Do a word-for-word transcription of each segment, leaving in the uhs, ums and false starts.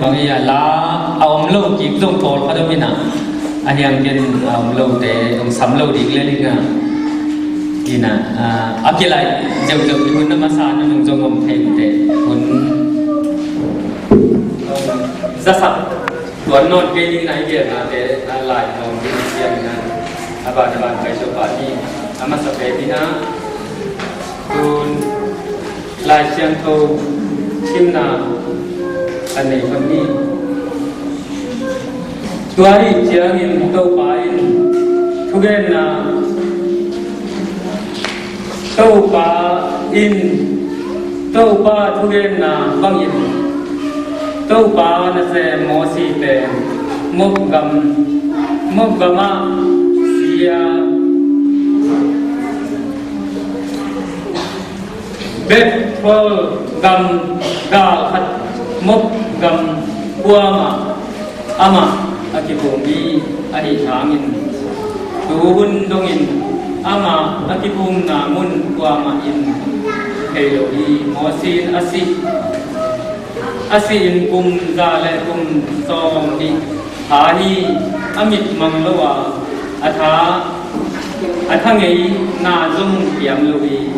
Bang hi a, la a om lo kik zong pawlkhat om in a, a hiang ken a om lote hong sam lo ding lel hi a. In a, a kilaih zeuhzeuh i hun a masa na nung zong om thei te hun zasak tuan nawn kei ding na i geelnate a lai nawm ding a siam in a, a ban a ban kai zo pah ni. A masa pen in a, tun Lai Siangtho simna a nei hon ni. Tua ahih ciangin Topa in thugenna, Topa in, Topa thugenna bangin Topa nasem Mosi pen Moab gam, Moab gamah si a, Beth-peor gam gal khat, Moab gam kuamah amah a kiphum hi. Ahih hangin tu hun dongin amah a kiphumna mun kuamah in thei lo hi. Mosi in a sih, a sih in kum za le kum sawmnih pha hi. A mit mang lo a, a tha, a tha ngeina zong piang lo hi.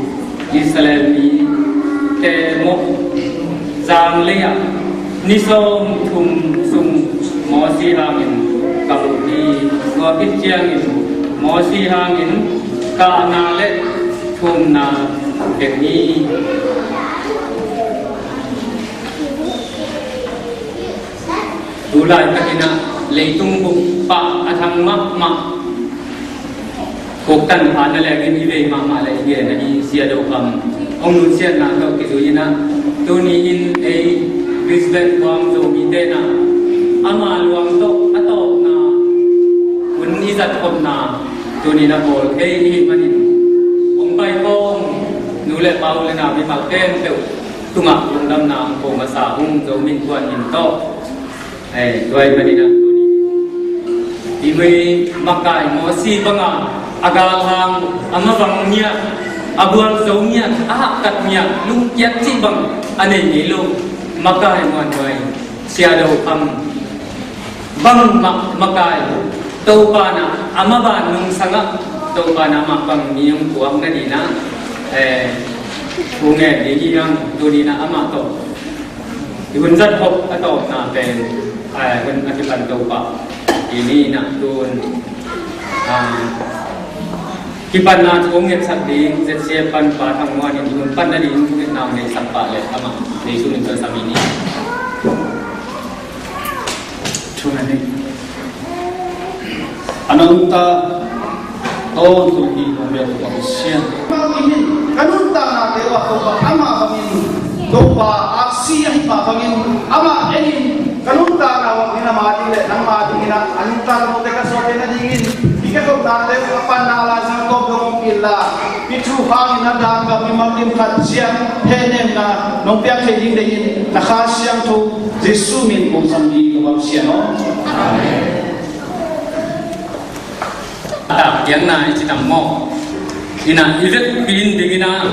Israel mite Moab zanglei ah ni sawmthum sung Mosi hangin kap uh hi. Tua khit ciangin Mosi hangin kahna le thumna pek hi. Tu laitakin ah leitung bup pah a thang mahmah kok tanpha na lengin i vei mahmah le i gen ahi Sia Do Kham hong nusiatna tawh kizui in ah, tuni in ei Brisbane Guangzou mite in ah ama luang tawh a tawpna hun i zat khopna tuni in a bawl thei i hih manin hong paikhawm nu le pa u le nau mimal khempeuh tungah lungdamna hong ko masa ung. Zomi Innkuan min tawh. Ei, tua ahih manin ah tuni i makai Mosi banga a galhang, a mavang ngiat, a bual zo ngiat, a hahkat ngiat, lungkiat cih bang a nei ngei lo makai muanhuai Sia Do Kham bangmah makai, Topa in ah a maban nungsangah Topa in ah amah bang mi hong puak nading in ah, eh, thu ngen ding hi hang. Tuni in ah amah tawh i hun zat khop a tawpna pen, eh, hun a kipan Topa i ni in ah tun, ah, kipanna thu hong ngetsak ding Z C F pan Pa Thang Muan in i hun pan nading thungetna hong neisak pah leh amah Jesu min tawh sam i ni. Thu ngen ni. A nungta tawntung hi hong biak Topa Pasian. Ka nuntaknate uah Topa amah bangin Topa aksi ahi mah bangin amah engin ka nuntakna uah min ama ding le nangma dingin ah a nuntaknate ka suahte nadingin i ka kotnate uh a panna Lai Siangtho dong hong pilla. Hih thu hangin a dang gam mimal kim khat ciang hehnemna nong piak thei ding dingin na Kha Siangtho Jesu min kong sam hi ka bang sian aw. Amen. A tak piakna i ci tam maw? Ina i vekpi in dingin ah,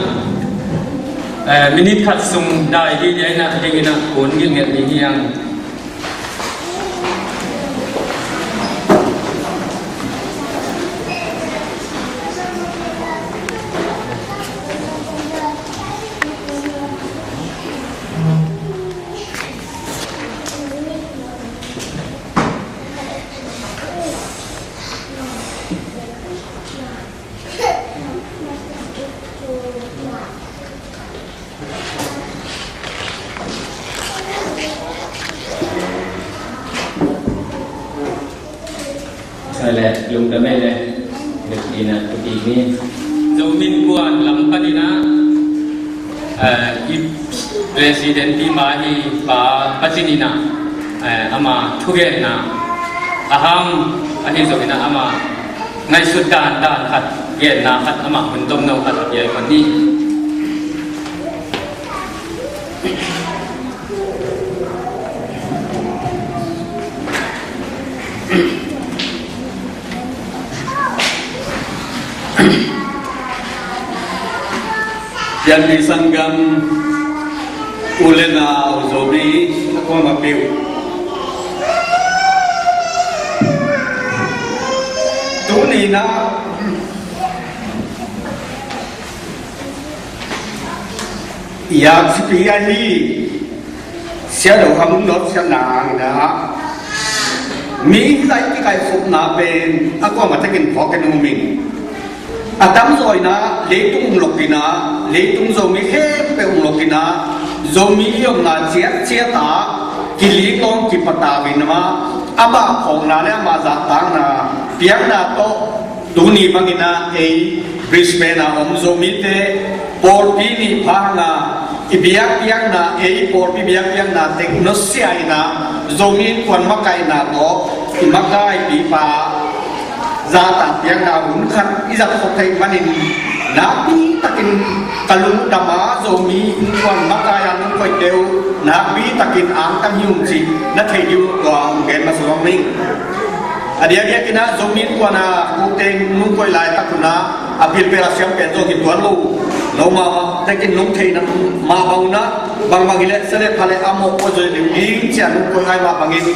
eh, minute khat sung dai hi dia ina dingin ah kun gilngel ni hiang. Sai le, lungdam ei le, lungdam ei le, lungdam ei le. Zomi Innkuan lam panin ah, eh, i president i pa hi Pa Pacin in ah, eh, ama thugenna a hang ahi zongin ah ama ngaihsut dan dan khat, genna khat, ama hun domno khat a pia i pan hi. Pianpih sanggam u le nau Zomi a kuamah peuh, Ina, Yak Sipi ahi Siadoh Khamung Dawt Siatna hangina, mi hih lai kikaihsukna pen a kuamah tekin phawk in um ing. A tamzaw ina leitung um lokin a, leitung Zomi khempeuh um lokin a, Zomi i omna ciatciat ah kilinglawng kipatau in a, amah phawkna le amah zahtakna piakna tawh tuni bangin a ei Brisbane a om Zomite pawlpi nih pha hanga i biakpiakna, ei pawlpi biakpiakna tek nusia ina Zomi innkuan makaihna tawh i makaipipa zahtak piakna hun khat i zat khop theih manin nakpi takin ka lungdam a, Zomi innkuan makai a nungkoihte uh nakpi takin angtang hi ung cih na theih ding uh tua hong gen masa nuam ing. A diakdiakin a Zomi innkuan a kukte nungkoih laitak un a, a pilpel a siam pen zong hi tuan lo. No mahmah tekin nong theihna mah bang un a, bangbang hi leh sia le pha le a mawhpuak zaw deuh ding ci-a nungkoih ai mah bangin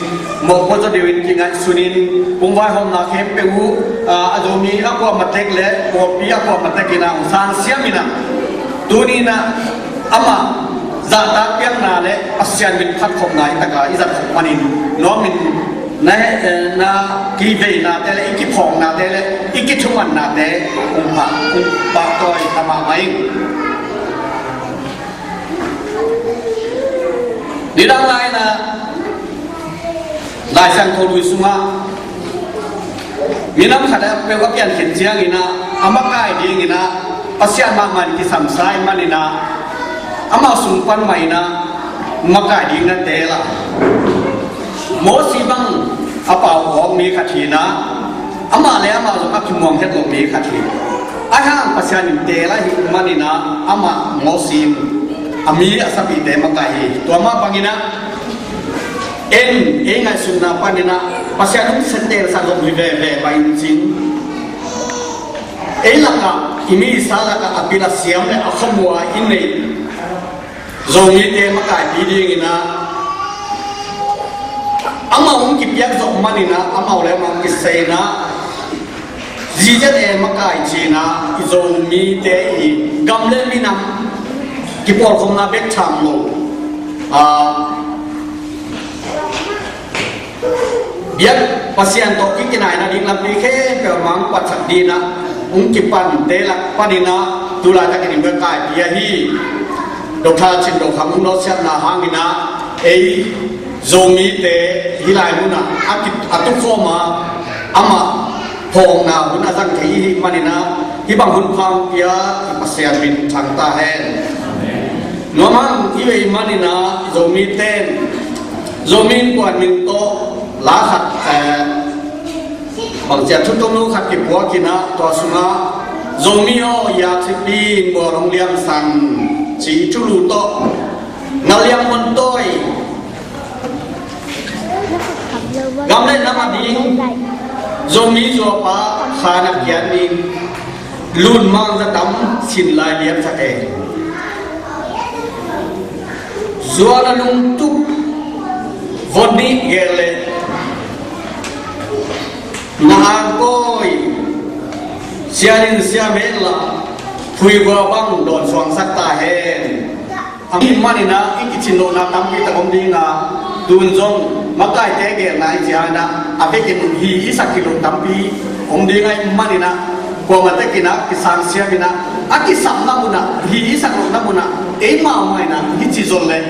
mawhpuak zaw deuh in kingaihsun in, kong vaihawmna khempeuh uh a, a Zomi a kuamah tek le pawlpi a kuamah tekin a hong sang siam in a, tuni in a amah zahtak piakna le Pasian min phat khopna i tak a i zat khop manin nuamin na he, eh, na kiveinate le i kiphawknate le i kithumannate hong pha, hong pahtawi ta mahmah ing. Nidang lai-in a Lai Siangtho Lui sungah minam khat a peuh a piankhin ciangin a, a makai dingin a Pasian mahmah in kisam sa ahih manin a, amah sung pan mah in a makai ding na teel a. Mosi bang a pau awk mi khat hi in a, amah le amah zong a kimuang het lo mi khat hi. Ahi hang Pasian in teel ahih manin a, amah Mosi in a mi a sapihte makai hi. Tua mah bangin a en, ei ngaihsutna panin a Pasian hong teelsak zong hi veve mah in cin, ei lakah, i misa lakah a pil a siam le a khuamua i neih Zomite makaipi dingin a, amau hong kipiak zawh manin a, amau le amau hong kisei in a, Z Z A makai ci-in a, i Zomite i gam le minam kipawlkhopna bek tham lo, a, biak Pasian tawh i kinaina ding lampi khempeuh mah hong patsak dingin a hong kipan te lak panin a, tu laitakin i makaipi ahi Doctor Cin Do Kham hong nawtsiatna hangin a, ei Zomite hih lai munah a ki, a tukhawm a, amah phawkna hun a zang thei i hih manin a, hih bang hun pha hong pia i Pasian min thang ta hen. Nuam hang i veih manin a, Zomite in, Zomi innkuan min tawh la khat, eh, bangci a thu tawmno khat kipuak in a, tua sungah Zomi aw, Yak Sipi in mual hong liamsan ci thulu tawh, ngal liang mun tawi, gam le nam a ding Zomi zuapa khan a kiat ding, lun mang za tam sin lai liam sa te, zuan a lungtuk von nih gel le na angkawi sian in siam hen la, phuivua bang dawn suangsak ta hen. A mi manin a i kicin lohna tampi tak om ding a, tun zong makaite gelna i cih hangin a, a vekin hi i sak kilo tampi om ding ahih manin a, kuamah tekin a kisang siam in a, a kisapna munah, hi i sak lohna munah, eimau mah in a, hi ci zaw leh,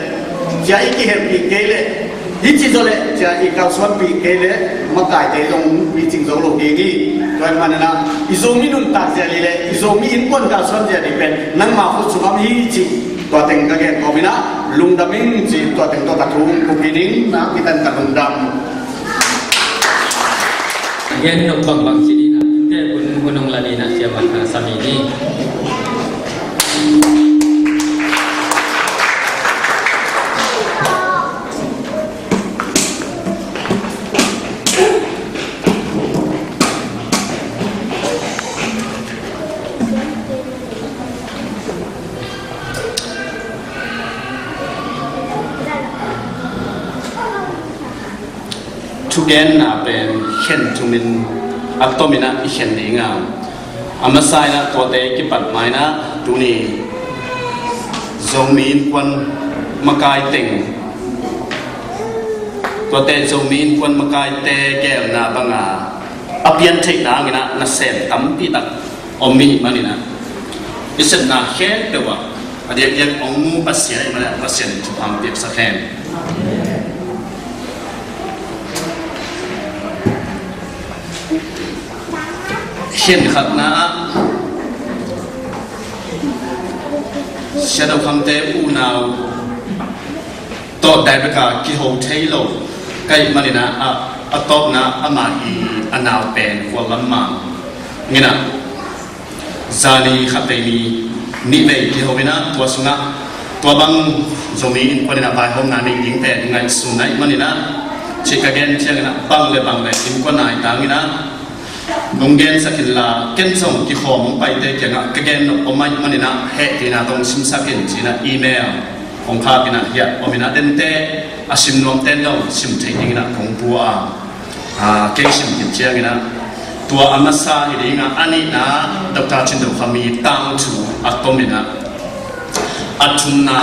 cia i kihelpih kei leh, hi ci zaw leh, cia i kalsuanpih kei leh, makaite zong i cing zo lo ding hi. Tua ahih manin a, i Zomi nuntak zia leh, i Zomi innkuan kalsuan zia ding pen nangma khut sungah om hi cih tua teng ka gen kawmin a, lungdam ing cih tua teng tawh ka thu kong pia ding, nakpi takin ka lungdam. Gen nop bangbang ci ding a, innte hun, hun hong la ding a, siaman a sami ni. Thugenna pen khen thumin a tomin ah i khen ding a, a masa in ah tuate kipat ma-in ah tuni Zomi Innkuan makai teng, tuate Zomi Innkuan makaite geelna banga a piantheihna hangin ah nasem tampi tak om i hih manin ah i sepna khempeuh ah a diakdiak hong mu Pasian ahih manin ah Pasian in thupha piaksak hen. Khenkhatna ah Sia Do Khamte unau tawh dai beka kiho thei lo ka hih manin ah, a, a tawpna amah i a nau pen Khual Lam Mang in ah zani khat vei ni nih vei kiho in ah, tua sungah tua bang Zomi Innkuan in ah vaihawmna nei ding pen i ngaihsun ahih manin ah, cih ka gen ciangin ah bang le bang le innkuan nai tangin ah nong gensak inla, ken zong kikhawm hong paite kiangah ka gen nop om ahih manin ah hehpihna tawh hong simsak in ci-in ah email hong khak in ah, hiah om in ah, dente a sim nuamte in zong sim theih dingin ah kong pua a, a, kei sim khin ciangin ah tua a masa hi ding a, a nihna Doctor Cin Do Kham i tangthu a tomin ah, a thumna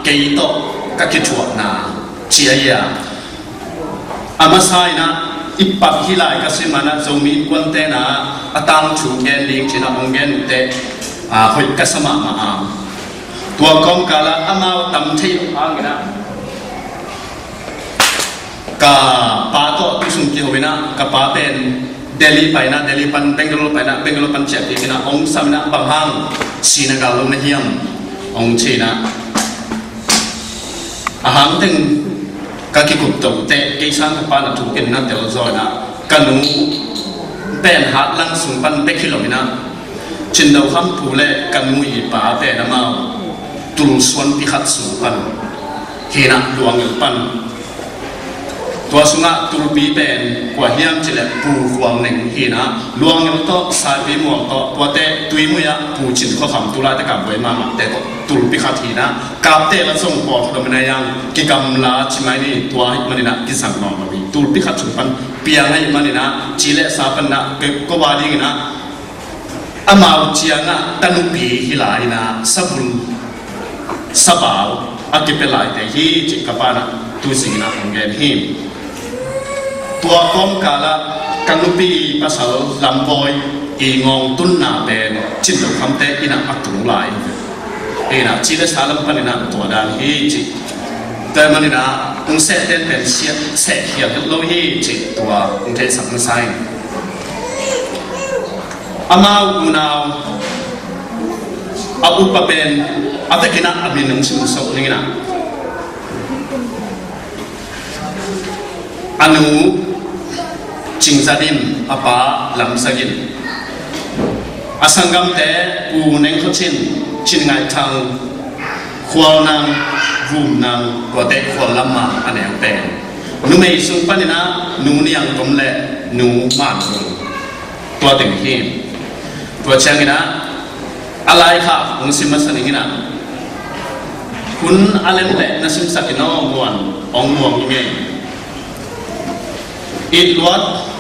kei tawh ka kithuahna ci a hi a, a masa in ah i pak hi lai ka si manin ah Zomi Innkuante in ah a tangthu gen ding ci-in ah hong gen uh teh, a, hoih ka sa mahmah a, tua kawmkal ah amau tam thei lo hangin ah ka pa tawh tu sung kiho in ah, ka pa pen Delhi pai in ah, Delhi pan Bangalore pai in ah, Bangalore pan ciah kik in ah hong sam in ah, bang hang sihna gal lo na hiam hong ci in ah, a hang teng ka kikup to teh kei sang ka pa na thuk in na tel zaw in ah, ka nu pen Hatlang sung pan bek hi lo in ah, Cin Do Kham pu le ka nu i pa pen amau tulsuanpi khat sung pan hi in ah, Luangngel pan. Tua sungah tulpi pen kua hiam cih leh Pu Khuang Neng hi in ah, Luangngel tawh, Saipimual tawh, tuate Tuimui ah Pu Cin Khua Kham tu laitak a buai mahmahte tawh tulpi khat hi in ah, kapte la zong pawl khat om in ah, a yang kigamla ci mai ni, tua ahih manin ah kizang nawn lo hi. Tulpi khat sung pan piang ahih manin ah, ci le sa pan in ah, ko, ko va dingin ah amau ciangah tanupi hi lai in ah, sabul sabau a kipia laite hi cih ka pa in ah tu zing in ah hong gen hi. Tua kawmkal ah ka nupi pasal Lam Bawi i ngawng tunna pen Cin Do Khamte inn ah a tung lai in ah, ci le sa lam pan in ah tua dan hi cih. Tua ahih manin ah hong sehte pen seh, seh khial het lo hi cih tua hong theisak masa in. Amau unau a upa pen a vekin ah a min hong sim sawk ning in ah, a nu Cing Za Dim, a pa Lam Sa Gin, a sanggamte Pu Neng Kho Cin, Cin Ngai Thang, Khual Nang, Vum Nang, tuate Khual Lam Mang a neu pen. Numei sung pan in ah Nu Niang Tom le Nu Man Lung. Tua teng hi. Tua ciangin ah a laikhak hong sim masa ning in ah, hun a lem leh na simsak in aw, muan hong muang i ngei. It luat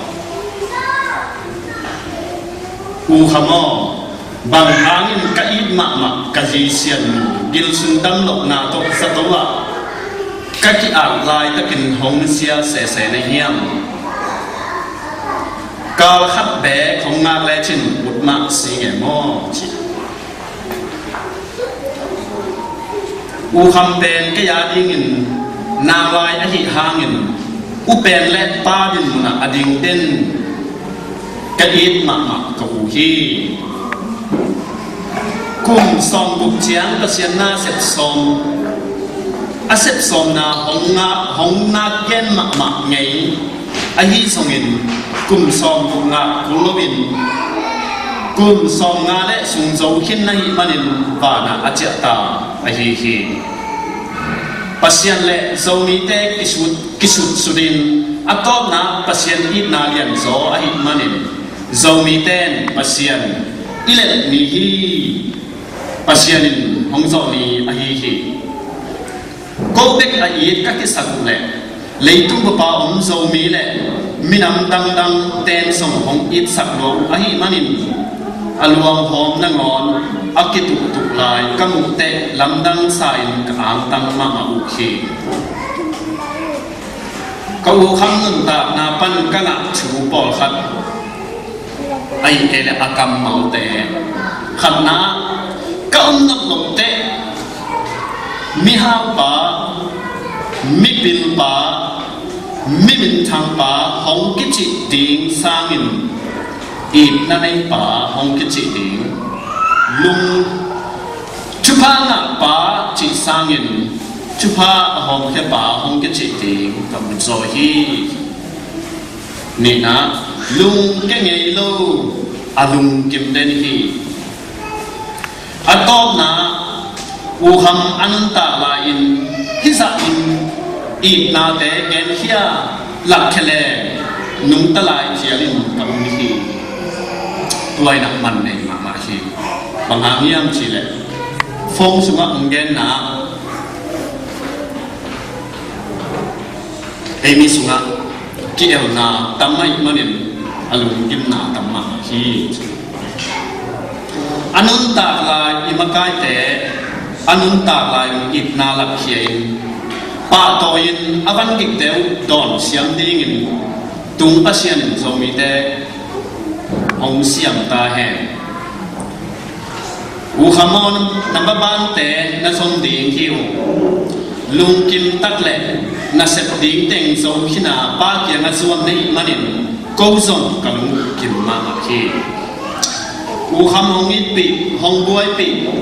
U Kham aw, bang hangin ka it mahmah ka zi Sian Nu gil sung damlohna tawh zato ah ka ki-at laitakin hong sia sese na hiam? Kal khat beek hong ngak lecin ut mah si nge maw? Ci. U Kham pen kei a dingin nanglai ahih hangin u pen le pa din munah a ding den ka it mahmah ka u hi. Kum sawmguk ciang Pasian na a sep sawm, a sep sawmna hong ngak, hong ngak gen mahmah ngei. Ahi zongin kum sawmguk ngak kul loin kum sawmnga le sung zo khin na hih manin vanah a ciah ta ahi hi. Pasian le Zomite kisut, kisutsutin a tawpna Pasian itna lianzaw ahih manin Zomite in Pasian i let ni hi. Pasian in hong zawh ni ahi hi. Ko bek a it ka kisak uh leh Leitung bup a om Zomi le minam dangdang ten zong hong itsak lo uh ahih manin, a luanghawm nangawn a kituhtuh lai ka muh teh lamdang sa-in ka angtang mahmah uh hi. Ka U Kham nuntakna pan ka ngah thu pawlkhat, ahih kei leh a kammalte. Khatna, ka om nop loh teh mihaupa, mipilpa, miminthangpa hong kicih ding sangin, itna neipa hong kicih ding, lung, thupha ngahpa cih sangin, thupha a hawmkhiapa hong kicih ding ka mu zaw hi. Nihna, lungkia ngei lo, a lungkim den hi. A tawpna, U Kham a nuntak lai-in hih zahin itnate genkhia, lakkhia le nungta lai khialin ka um hi. Tua in ah man nei mahmah hi. Bang hang hiam cih leh, phone sungah hong genna, ei mi sungah ki-elna tam ahih manin a lunggimna tam mah hi. A nuntak lai i makaite, a nuntak lai itna lakkhia-in, pahtawi-in a van gikte uh dawn siam dingin tung Pasian in Zomite hong siam ta hen. U Kham aw, na babante na zom ding hi uh. Lungkim tak le na sep ding teng zom khin a, Pa kiangah zuan na hih manin ko zong ka lungkim mahmah hi. U Kham hong itpih, hong buaipih,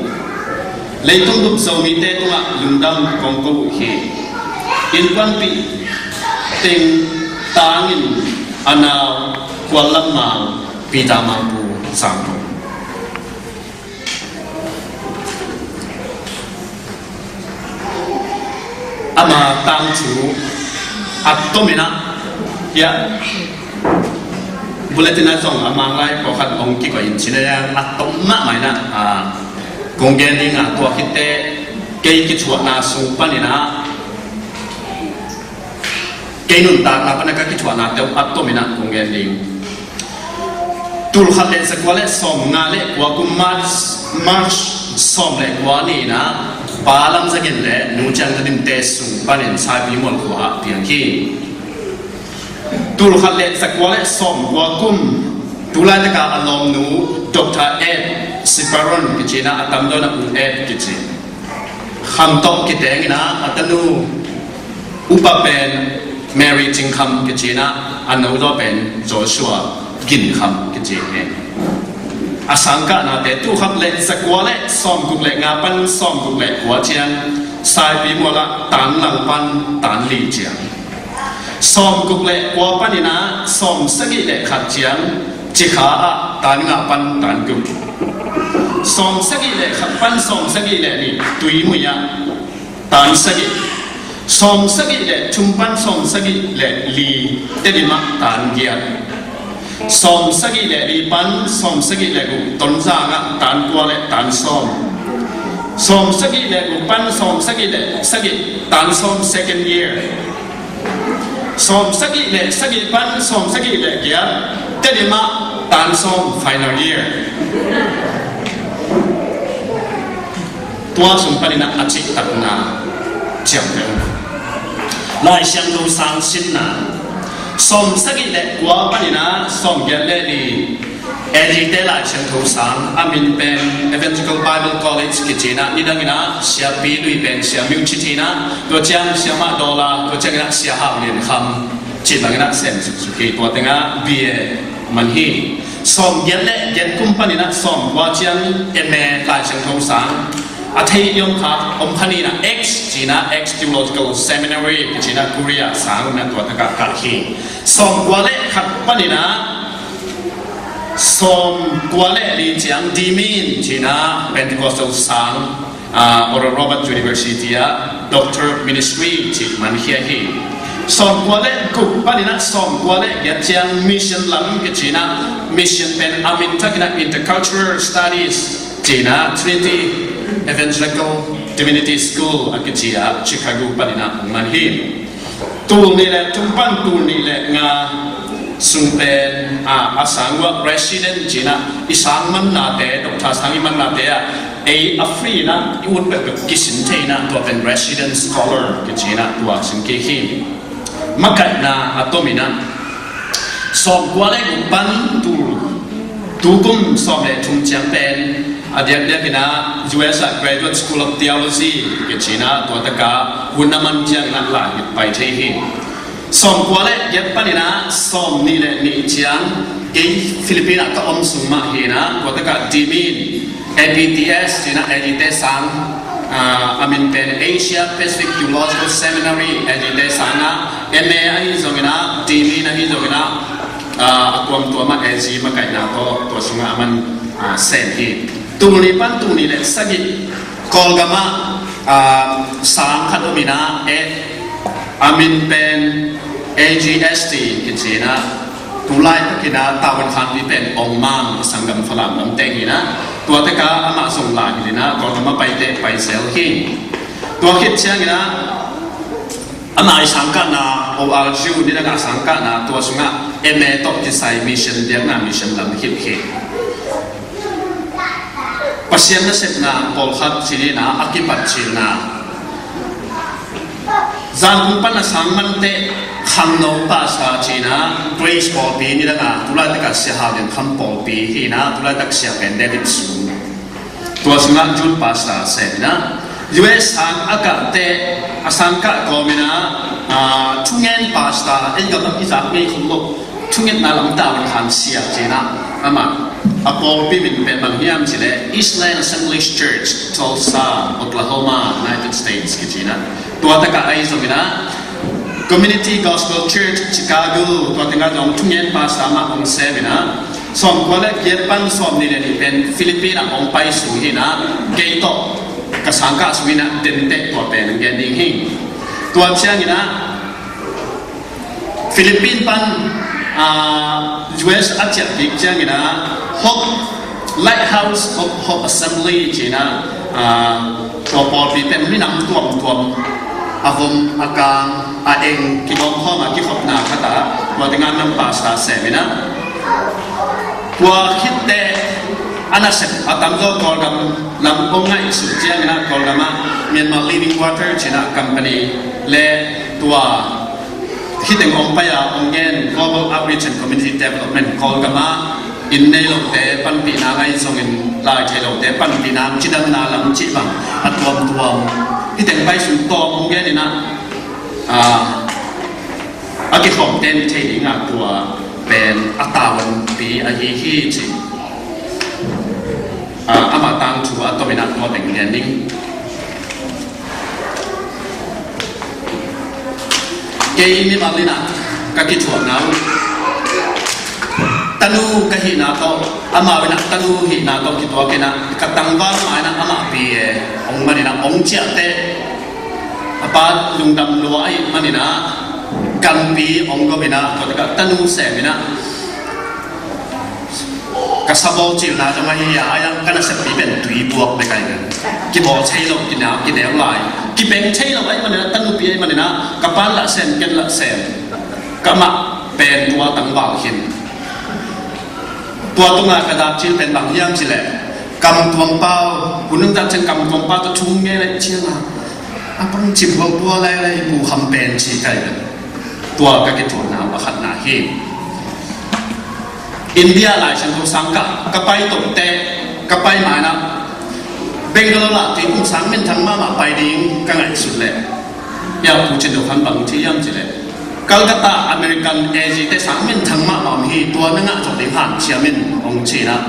leitung bup Zomite tungah lungdam kong ko uh hi. Innkuanpih teng tangin a nau Kual Lam Mang, Peter Mangpu Zangkong. Ama tangthu a tomin ah, ya, bulletin ah zong a Mang lai pawlkhat hong kikoih in cih leh a tom mahmah in ah, a, kong gen ding a, tua khit teh kei kithuahna sung panin ah, kei nuntakna pan a ka kithuahnate uh a tomin ah kong gen ding. Tul khat le za kua le sawm nga le kua kum, March, March sawm le kua ni-in ah, Pa Lam Za Gin le Nu Ciang Za Dim te sung panin Saipimual khua ah piang hi. Tul khat le za kua le sawm kua kum, tu laitak a a lawmnu Doctor Ed Siparon kici-in ah, a tamzaw in ah U Ed kici, Kham tawh kiteng in ah, a tanu upa pen Mary Cing Kham kici-in ah, a nozaw pen Joshua Gin Kham kici hi. A sangkahnate tul khat le za kua le sawm guk le nga pan sawm guk le kua ciang Saipimual ah Tan Lang pan Tan Li ciang, sawm guk le kua panin ah sawm sagih le khat ciang Cikha ah Tan Nga pan Tan Guk, sawm sagih le khat pan sawm sagih le nih Tuimui ah Tan Sagih, sawm sagih le thum pan sawm sagih le li Tedim ah Tan Giat, sawm sagih le li pan sawm sagih le guk Tonzang ah Tan Kua le Tan Sawm, sawm sagih le guk pan sawm sagih le sagih Tan Sawm second year, sawm sagih le sagih pan sawm sagih le giat Tedim ah Tan Sawm final year. Tua sung panin ah a cihtakna ciamteh un. Lai Siangtho sang sinna, sawm sagih le kua panin ah sawm giat le li, A D te Lai Siangtho sang, a min pen Evangelical Bible College kici-in ah, nidangin ah Siapi lui pen Sia Miu Cin in ah, tua ciang Siamah Dawla, tua ciangin ah Sia Hau Lian Kham cih bangin ah sem suksuk hi. Tua teng ah B A man hi. Sawm giat le giat kum panin ah sawm kua ciang M A Lai Siangtho sang, a thei i om kha, om kha ni-in ah, X ci-in ah, X Theological Seminary kici-in ah, Korea sang, na tua tak ah kah hi. Sawm kua le khat panin ah sawm kua le li ciang Dimin ci-in ah Pentecostal sang, ah, Oral Roberts University ah Doctor of Ministry cih mankhia hi. Sawm kua le guk panin ah sawm kua le giat ciang mission lam kici-in ah, mission pen a min takin ah Intercultural Studies ci-in ah Trinity Evangelical Divinity School a kici ah Chicago panin ah man hi. Tul nih le thum pan tul nih le nga sung pen a, a sang uh ah resident ci-in ah i sang mannate, doctor sang i mannate ah ei a free in ah i ut peuhpeuh kisin thei in ah tua pen resident scholar kici in ah tua sin kik hi. Makaihna a tom in ah sawmkua le guk pan tul, tukum sawm le thum ciang pen a diakdiak in ah U S ah Graduate School of Theology kici in ah tua tak ah hun a man ciang in ah lai pai thei hi. Sawmkua le giat pan in ah sawmnih le nih ciang kei Philippines ah ka om sung mah hi in ah tua tak ah Dimin A P T S ci in ah A G te sang, ah, a min pen Asia Pacific Theological Seminary A G te sang ah M A ahi zongin ah Dimin ahi zongin ah, ah, a tuamtuam ah A G makaihna tawh tua sungah a man, ah, sem hi. Tul nih pan tul nih le sagih Kawlgam ah, ah, sang khat om in ah, eh, a min pen A G S T kici in ah tulaitak in ah tavuan khanpi pen Ong Mang, sanggam Falam lam teng hi in ah tua tak ah amah zong lai hilh in ah Kawlgam ah paite pai zel hi. Tua khit ciang in ah amah i sangkahna O R U nidang ah sangkahna tua sungah M A tawh kisai mission, biakna mission lam hilh hi. Pasian nasepna pawlkhat ci-in ah a kipat cilna, Yangon pan a sang man teh khangno pastor ci-in ah Grace pawlpi nidang ah tulaitak ah Sia Hau Lian Kham pawlpi hi in ah tulaitak sia pen David Sum. Tua sungah youth pastor sem in ah U S sang a kah teh a sangkah kawm in ah, ah, thungen pastor, ei gam ah i zak ngei khol lo, thungetna lam tavuan khan sia ci in ah amah a pawlpi min pen bang hiam cih leh Eastland Assemblies Church, Tulsa, Oklahoma, United States kici in ah tua tak ah ahi zongin ah Community Gospel Church Chicago tua teng ah zong thungen pastor mah hong sem in ah sawmkua le giat pan sawmnih le nih pen Philippines ah hong pai sung hi in ah kei tawh ka sangkah sung in ah denteh tua pen gen ding hi. Tua ciang in ah Philippines pan, ah, U S a ciah kik ciang in ah Hope, Lighthouse of Hope Assembly ci in ah, ah, tua pawlpi pen minam tuamtuam a vom a kang a eng kigawm khawm a kikhopna khat ah tua teng ah nang pastor sem in ah tua khit teh a nasep a tamzaw Kawlgam lam hong ngaihsut ciang in ah Kawlgam ah Myanmar Living Water ci in ah company le tua hih teng hong pai a hong gen Global Outreach and Community Development Kawlgam ah inn nei lote panpihna, ahi zongin lai thei lote panpihna, cidamna lam cih bang a tuamtuam hih teng pai sung tawm hong gen in ah, ah, a kikhawmte in thei ding ah tua pen a tavuanpi ahi hi ci. Ah, amah tangthu a tom in ah tua teng gen ding. Kei mimal in ah ka kithuahna uh tanu ka hihna tawh, amau in ah tanu hihna tawh kituak in ah ka tangval mah in ah amah pi e hong man in ah hong ciah teh a pa lungdam lua ahih man in ah ganpi hong gawm in ah tua tak ah tanu sem in ah ka sabaw cilna zong ahi a, a yang ka naseppi pen tui buak bek ahi pen. Kibawl thei lo, kineu, kineu lai. Kibeng thei lo ahih manin ah, tanupi ahih manin ah, ka pan lah sem, ken lah sem. Ka mah pen tua tangval khin. Tua tungah ka dapcil pen bang hiam cih leh, Kam Tuam Pau, hun nung dapcil Kam Tuam Pau tawh thu ngen leh ciang a, a pang cip huang tua lai lai pu kham pen ci kai pen. Tua ka kithuahna pakhatna hi. India Lai Siangtho sang ka, ka pai tawh teh, ka pai ma in ah Bangalore lah tui kum sang minthang mahmah pai ding ka ngaihsut leh, ya pu cin do khan bang ci hiam cih leh, Calcutta American A G te sang minthang mahmah om hi, tua na ngah zawh ding hanciam in hong ci in ah,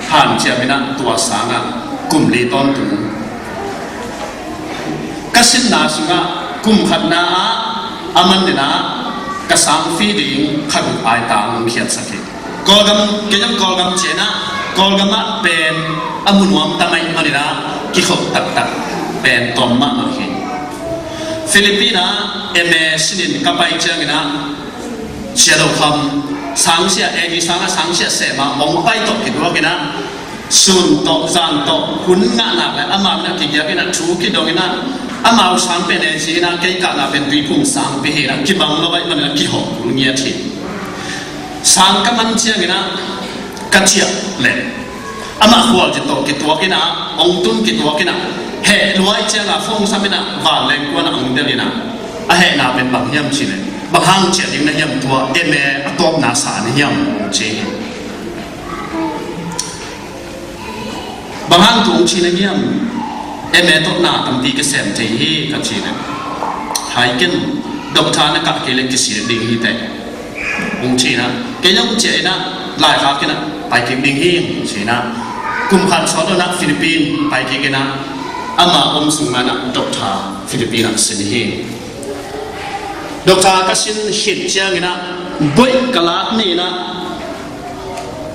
hanciam in ah tua sang ah kum li tawntung. Ka sinna sungah kum khatna ah a man in ah ka sang fee ding kha guk ai tang hong khiatsak hi. Kawlgam, kei zong Kawlgam ciah in ah, Kawlgam ah pen a mu nuam ta mai man in ah kikhop taktak pen tawm mahmah hi. Philippines ah M A sin in ka pai ciang in ah Sia Do Kham, sangsia, A D sang ah sangsia sem a hong pai tawh kituak in ah, sun tawh, zan tawh, hun ngah nak leh amau in ah kigiak in ah, thu kidong in ah, Amau sang pen e ci-in ah, kei kahna pen Tuiphum sangpi hi-in ah, kibang lo ahih manin ah kihawm kul ngiat hi. Sang ka man ciangin ah ka ciah leh amah khualzin tawh kituak in ah, ong tun kituak in ah, heh lua ahih ciangin ah phone sam in ah vanleng kuan ah ong delh in ah, a hehna pen bang hiam cih leh, bang hang ciah ding na hiam, tua M A a tawpna sa na hiam, ci hi. Bang hang tua ong ci na hiam? M A tawh na tampi kisem thei hi, ka ci leh, hai ken, doctor na kah kei leh kisik ding hi teh, ong ci-in ah, kei zong ciah in ah, laikhak in ah pai kik ding hi, ong ci-in ah, kum khat sawt lo-in ah Philippine pai kik in ah, ama om sung man ah doctor Philippine ah sin hi. Doctor ka sin khit ciangin ah, boih ka lak ni-in ah,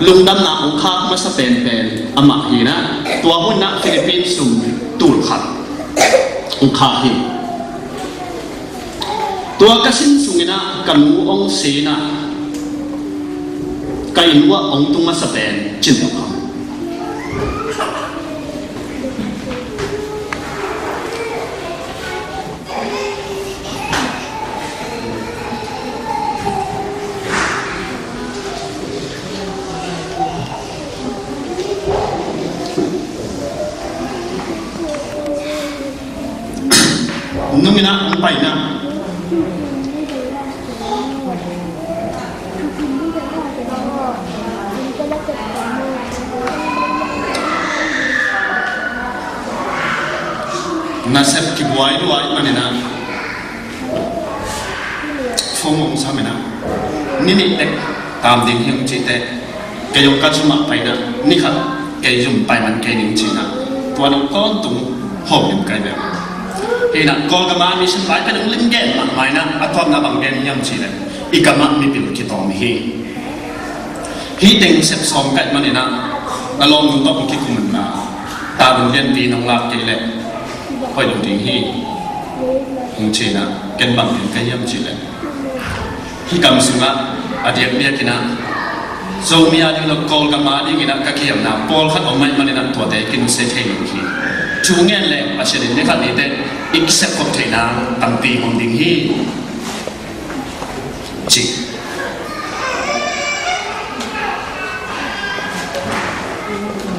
lungdamna ong khak masa penpen amah hi-in ah, tua hun ah Philippine sum tul khat ong khak hi. Tua ka sin sungin ah ka nu ong si-in ah, ka inn uah ong tung masa pen Cin Tok Kham. Nung in ah hong pai na. Nasep kibuai lua ahih manin ah, phone ong sam in ah, ni nih tek tam ding hi, ong cih teh, kei zong ka zum ah pai in ah, ni khat kei zum pai man kei ning, ci-in ah, tua nih tawntung hawm lim kai ve. Hi-in ah, Kawlgam ah mission lai pen ong lim gen mahmah in ah, a tawpna bang gen hiam cih leh, i gam ah mipil kitawm hi. Hih teng sep sawm ka hih manin ah, na lawmnu tawh hong kikum in ah, ta bun lianpi nong lak kei leh hoih lo ding hi, ong ci-in ah, ken bang gen ka hiam cih leh, hih gam sungah a diakdiak in ah, Zomi a ding lo, Kawlgam a dingin ah ka kihemna pawlkhat om ahih manin ah, tuate kinusia thei lo hi. Thu ngen leh a sian in ni khat ni teh i kisep khop theihna tampi om ding hi, ci.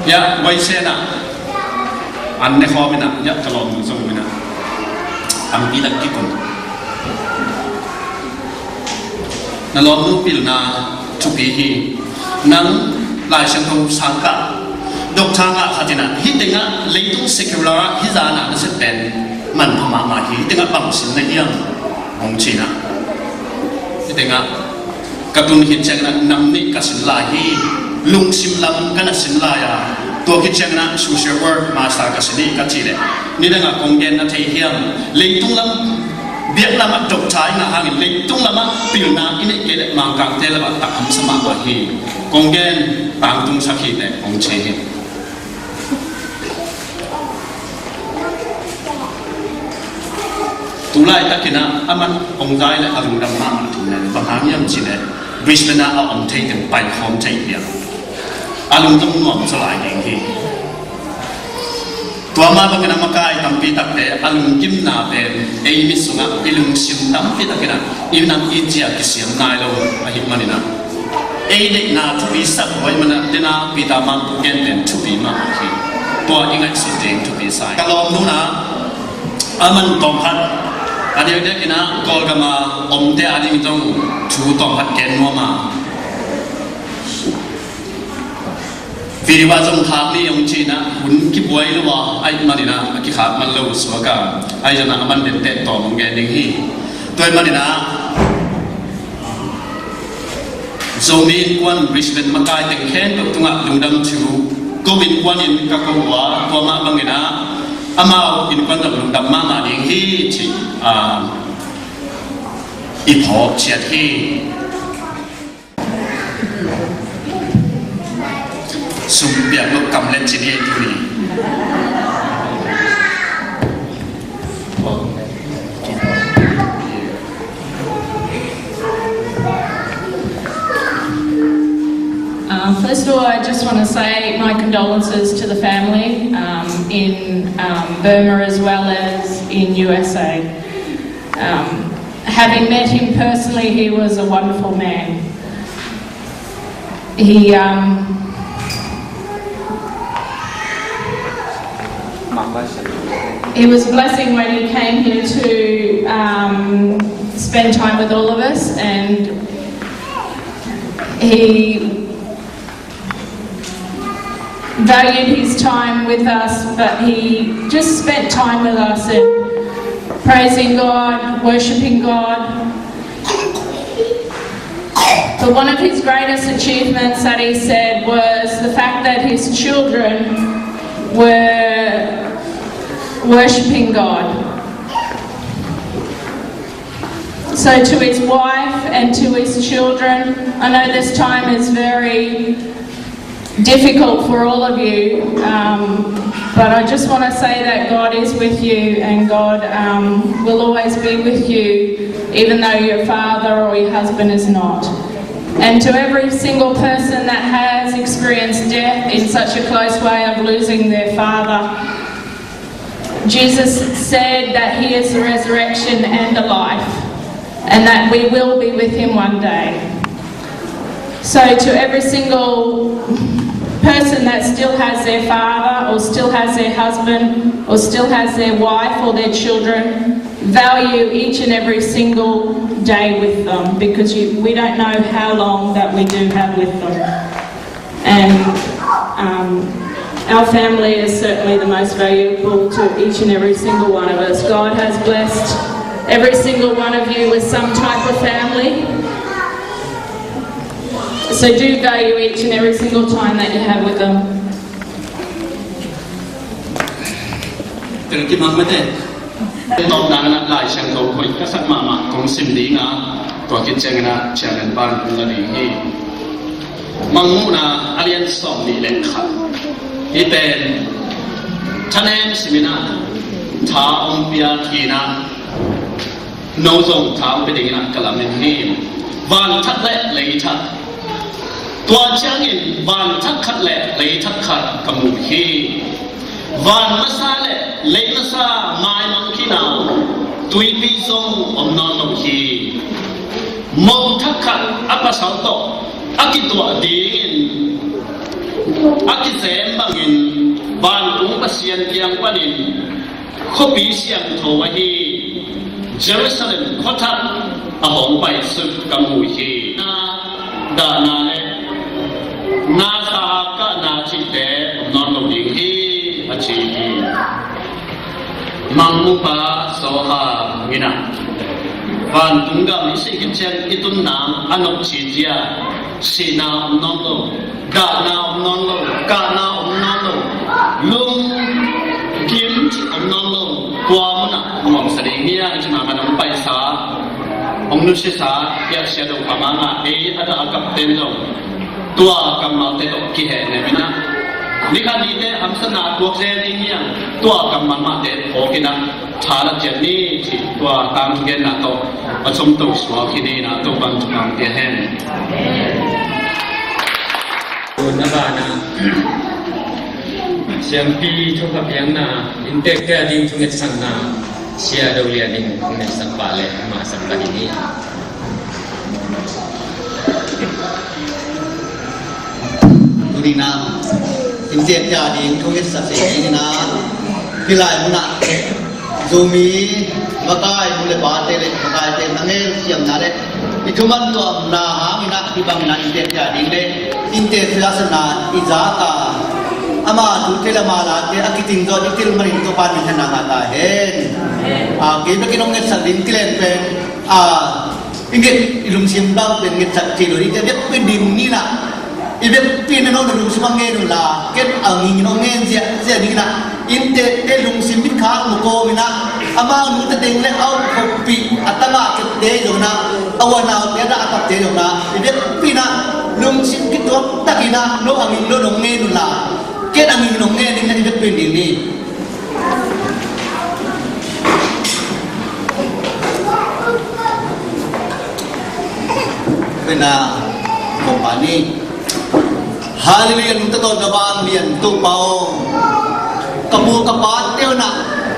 Hiah Waisen ah an ne khawm in ah, hiah ka lawmnu zong om in ah, tampi tak kikum. Na lawmnu pilna thupi hi. Nang Lai Siangtho sang kah, doctor ngah khat in ah, hih tengah leitung secular ah hih zan ah na sep pen manpha mahmah hi, hih tengah bang sin na hiam, hong ci-in ah. Hih tengah ka tun khit ciangin ah nam nih ka sin lai hi. Lungsim lam ka na sin lai a, tua khit ciangin ah social work master ka sin hi, ka cih leh, nidang ah kong gen na thei hiam? Leitung lam, biakna lam ah doctor i ngah hangin leitung lam ah pilna i neih kei leh Mangkangte lam ah tak hamsa mahmah hi. Kong gen tangtung sak hi teh, hong ci hi. Tu laitakin ah aman hong zai leh a lungdam mahmah thu nen, bang hang hiam cih leh Brisbane ah a om thei teng paikhawm thei hi a, a lungdam nuam zaw lai ding hi. Tua mah bangin ah makai tampi takte a lunggimna pen ei mi sungah i lungsim tampi takin ah i nam i zia kisiam nai lo ahih manin ah, ei deihna thupi sak huai manin ah, dena Peter Mangkuk gen pen thupi mahmah hi. Tua i ngaihsut ding thupi sa hi. Ka lawmnu in ah aman tawmkhat, a diakdiakin ah Kawlgam a omte a ding zong thu tawmkhat gen nuam a, video ah zong khak ni hong ci-in ah, hun kibuai lua ahih manin ah a kikhak man lo suak a, ahi zongin ah aman denteh tawm hong gen ding hi. Tua ahih manin ah Zomi Innkuan Brisbane makai teng khempeuh tungah lungdam thu ko innkuan in ka ko uh a, tua mah bangin ah amau innkuan zong lungdam mahmah ding hi, ci-in ah i phawk ciat hi. Sum piak lo kam leh ci ni ei tu ni. Uh, first of all, I just want to say my condolences to the family, um, in, um, Burma as well as in U S A. Um, having met him personally, he was a wonderful man. He, um, he was a blessing when he came here to, um, spend time with all of us, and he valued his time with us, but he just spent time with us and praising God, worshipping God. But one of his greatest achievements that he said was the fact that his children were worshipping God. So to his wife and to his children, I know this time is very difficult for all of you, um, but I just want to say that God is with you, and God, um, will always be with you, even though your father or your husband is not. And to every single person that has experienced death in such a close way of losing their father, Jesus said that he is the resurrection and the life, and that we will be with him one day. So to every single person that still has their father or still has their husband or still has their wife or their children, value each and every single day with them, because you, we don't know how long that we do have with them. And, um, our family is certainly the most valuable to each and every single one of us. God has blessed every single one of you with some type of family. So do value each and every single time that you have with them. Thank you, Mama. Tawpna in ah Lai Siangtho khawi ka sak mahmah kong sim ding a, tua khit ciangin ah Chairman pan hong la ding hi. Mangmuhna a lian sawm nih le khat. Hih pen thanem simin ah tha hong pia khin ah, no zong tha hong pia dingin ah ka lamen hi. Van thak le lei thak. Tua ciangin van thak khat le lei thak khat ka mu hi. Van masa le lei masa maimang khin a, tuipi zong om nawn lo hi. Mong thak khat a pasal tawh a kituah dingin a kizem bangin vantung Pasian kiang panin khuapi siangtho ahi Jerusalem khuathak a hong paisuk ka mu hi. Na dahna le na sa kahna cihte om nawn lo ding hi, a ci hi. Mangmupa Soha in ah, vantung gam i sih khit ciang i tun nang a nopci zia, sihna om nawn lo, dahna om nawn lo, kahna om nawn lo, lunggim cih om nawn lo, tua munah nuamsa ding hi a, i cih mahmah hong paisa, hong nusiasa, i a sia do kamang a, ei a dah a kapten zong tua kammalte tawh kihehnem in ah, ni khat nite hamsatna tuak zel ding hi a, tua kammal mahte phawk in ah, tha la ciat ni, cih tua tangthu genna tawh a comto suak hi ni in ah, Topa'n thupha pia hen. Tun a banah siampi thupha piakna, inntekte a ding thungetsakna, Sia Do Lian in thungetsak pah leh amah sam pah ding hi. Tuni in ah inntekte a ding thungetsak ding hi in ah, hih lai munah Zomi makai nu le pate le makaite na ngelsiamna le i thuman tuahna hangin ah, hih bangin ah inntekte a ding le inntekte a sihna i zak a, ama thute le ama late a kiting zaw i til manin Topa'n minthanna ngah ta hen. A, kei bekin hong ngetsak ding kilen pen, a, i nget i lungsim bang pen ngetsak thei lo ding, i vekpi ding ni in ah, i vekpi in ah no na lungsim hong ngen un la, ken a ngingin hong ngen ziahziah ding in ah, inntekte lungsim mit khak mu kawm in ah, amau nute teng le a om khopih a tang a kepte zong in ah, a u a naute a dah a kapte zong in ah, i vekpi in ah lungsim kituak takin ah no a nging lo in hong ngen un la, ken a ngingin hong ngen ding in ah, i vekpi ding ni. Pena kompani. Halleluiah, nungta tawh na vanglian Topa aw. Ka pu ka pate uh na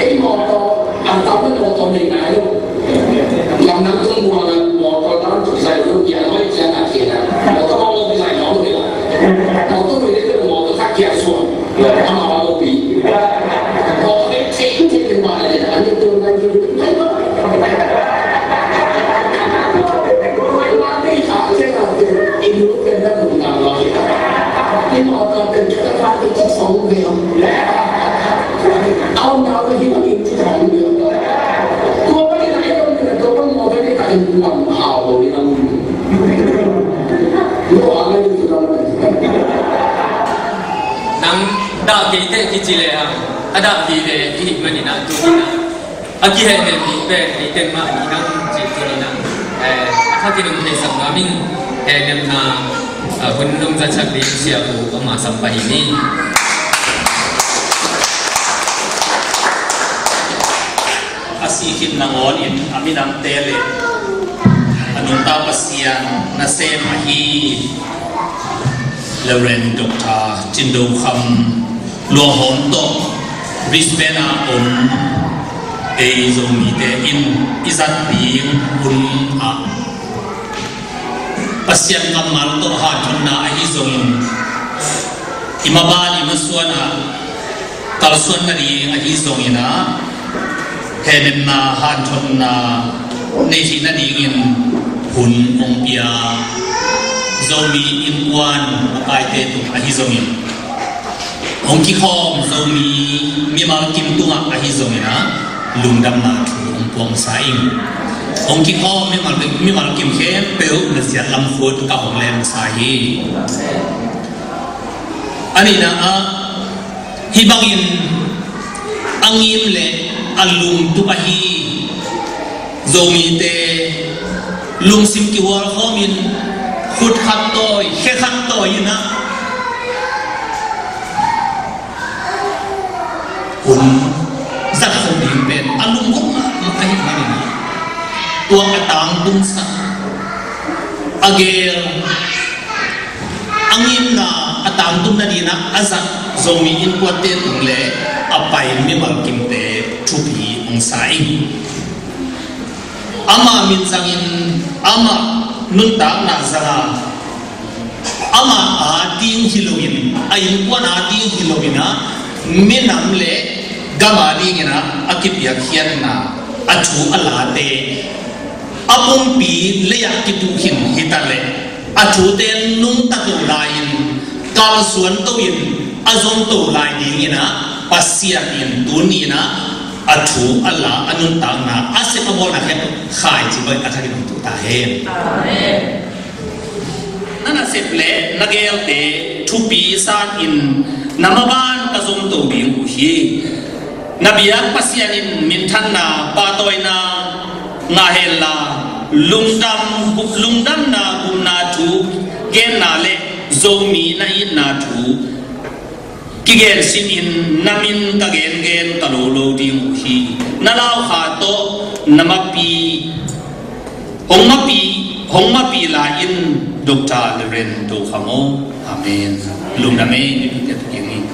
Ei mawtaw, a tam na mawtaw nei nai lo. Lam nang tung mua na mawtaw tam tu zai lo, ya lo, ya na ke na. Mawtaw ma lo bi zai lo lo la. Mawtaw lo le lo mawtaw kha kia suan. Ama ma lo bi. Mawtaw le te te te ma le, a ni tu nai lo. Nang dah kei teh kici le hang, a dah vive i hih manin ah tu in ah. A kihehnem ding pen ei teng mah hi hang cih tuni-in ah, eh, a kha kinung theisak nuam in, eh, hehnemna, ah, hun nong zatsak ding Sia Pu Ama Sam Pah hi ni. A sih khit nangawn in a midangte le a nungta Pasian nasem ahi Reverend Doctor Cin Do Kham luahawm tawh Brisbane ah om ei Zomite in i zat ding hun ah Pasian kammal tawh hanthotna ahi zongin i maban i masuan ah kalsuan nading ahi zongin ah hehnemna hanthotna nei theih nadingin hun hong pia Zomi Innkuan makaite tung ahi zongin hong kikhawm Zomi mimal kim tungah ahi zongin ah lungdamna thu hong puangsa ing. Hong kikhawm mimal, mimal kim khempeuh na ziat lam khut ka hong lemsa hi. A nihna ah hih bangin a ngim le a lungtup ahi Zomite lungsim kihual khawmin khut khat tawi, khe khat tawi in ah hun zat khawm ding pen a lunggulh mahmah ahih manin ah tua a tangtungsak a geel a ngimna a tangtun nadingin ah a zat Zomi Innkuante tung le a pai mimal kimte thupi hong sa ing. Ama min zangin ama nuntakna zanga ama a ding hi loin A innkuan a ding hi lo in ah, minam le gam a ding in ah a kipiakkhiatna, a thu a late, a pumpi lei-ah kituh khin hi ta leh, a thute nungta to lai-in, kalsuan to in, a zong to lai ding in ah Pasian in tuni in ah a thu a la, a nuntakna, a sep a bawlna khempeuh khaici baih a thakin hong tuh ta hen. Amen. Na nasep le na geelte thupi sakin na maban ka zong to ding uh hi. Na biak Pasian in minthanna, pahtawina ngah hen la, lungdam, lungdamna, gupna thu genna le Zomi na itna thu kigen simin na min ka gengen ka lo lo ding uh hi. Na laukha tawh na mapi, hong mapi, hong mapi lai in Doctor Reverend Do Kham aw. Amen. Lungdam ei, mipite kiang in.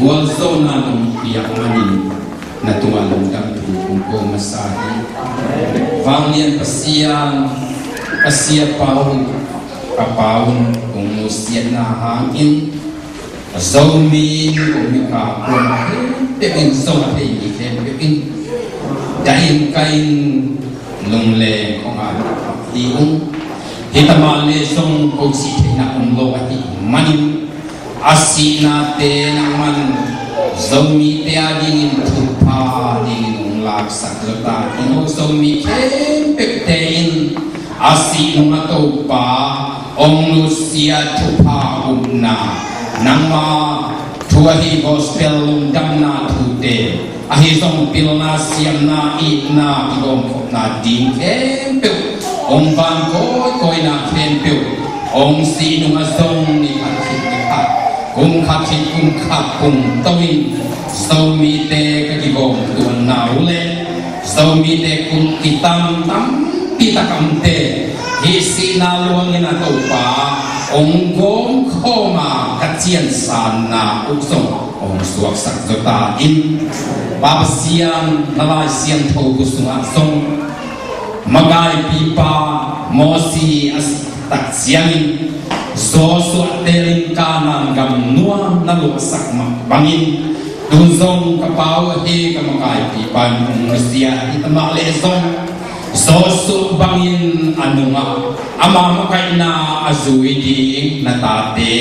Gualzawhna nong piak manin na tungah lungdam thu kong ko masa hi. Vanglian Pasian, ka siapa un, ka pa un, kong nusiatna hangin, Zomi, Zomi ka kuan khempeuh in, zong a thei mi khempeuh in, dahin kahin lungleng khong a hi ung. Hi tamah le zong ko cih theihna om lo ahih manin, a sihnate nangman Zomite a dingin thupha dingin hong laksak zo ta hi. Hong Zomi khempeuhte in a sih nung a Topa hong nusia thupha upna, nangma thu ahi gospel lungdamna thute, ahi zong pilna, siamna, itna, kigawmkhopna ding khempeuh hong van kawikawina khempeuh hong sih nungah zong ni khat khit ni khat, kum khat khit kum khat kum to in Zomite ka kigawm tuanna uh le Zomite kum kitam tampi tak a omte hih sihna luangin a Topa hong gawmkhawm a ka ciansanna uh zong hong suaksak zo ta in, Pa Pasian, na Lai Siangtho gu sungah zong makaipipa Mosi a sih tak ciangin Joshua telin Kanaan gam nuam na luahsak mah bangin, tun zong ka pa uh ahi ka makaipipa in hong nusia hi ta mah leh zong, Joshua bangin a nungah ama makaihna a zui ding na tate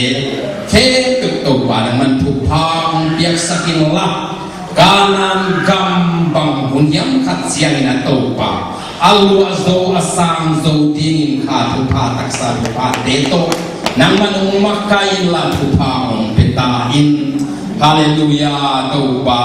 khempeuh Topa nangman thupha hong piaksak inla, Kanaan gam bang hun hiam khat ciangin a Topa a luah zo, a sang zo dingin kha thupha, taksa thuphate tawh nangman hong makaih inla thupha hong pia ta in. Halleluiah. Topa,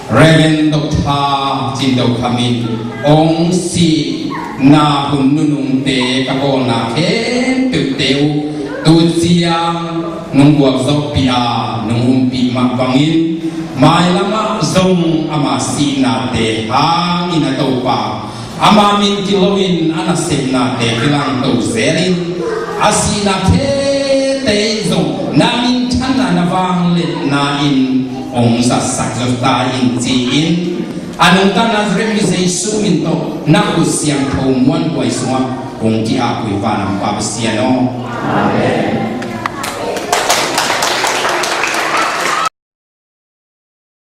Reverend Doctor Cin Do Kham in hong sihna hun nunungte ka bawlna khempeuhte uh tu ciang nong gualzawhpih a nong umpih mah bangin, mailamah zong ama sihnate hangin a Topa, ama min kilo in a nasepnate kilangto zelin, a sihna khempeuhte in zong na minthanna, na vangliatna in hong zatsak zo ta in ci-in, a nungta Nazareth mi Jesu min tawh na khut siangtho muanhuai sungah kong ki-ap uh hi, vanah om Pa Pasian aw. Amen.